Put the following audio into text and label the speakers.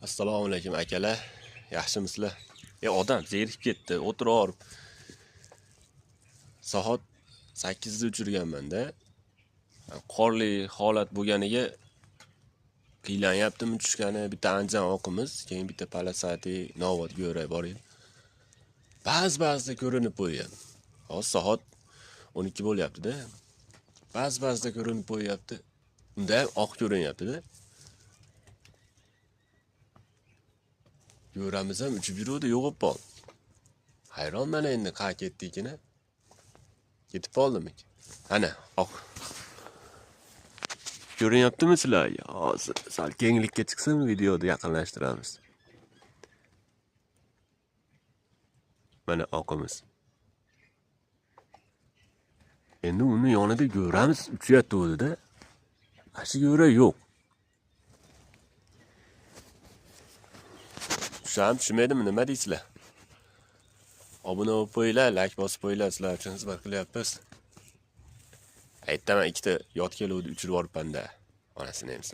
Speaker 1: Assalomu alaykum akalar, yaxshimisizlar? Odam zerikib ketdi, o'tirib. Soat 8 da uchirganman-da. Qorli holat bo'lganiga qiylanyaptimi tushgani, bitta Anjan oqimiz, keyin bitta Palasati Novot go'ra bor edi. Ba'zi-ba'zida ko'rinib qo'yyapti. Hozir soat 12 bo'lyapti-da. Ba'zi-ba'zida ko'rinib qo'yyapti. Unda ham oq ko'rinyapti-da. Go'ramiz ham uchib yuruvdi, yo'qolib qoldi. Hayronman endi qayerga ketdikini. Ketib qoldimikin? Ana, oq. Ko'rinyaptimi sizlarga? Hozir sal kenglikka chiqsin, videoni yaqinlashtiramiz. Mana oqimiz. Endi uni yonida go'ramiz uchayotgandi-da. Shu go'ra yo'q. Tusham, tushmaydimi, nima deysizlar? Obuna bo'lib qo'yinglar, like bosib qo'yinglar, sizlar uchun xizmat qilyapmiz. Aytaman, ikkita yot keluvdi uchirib yuboribman-da. Onasini emsin.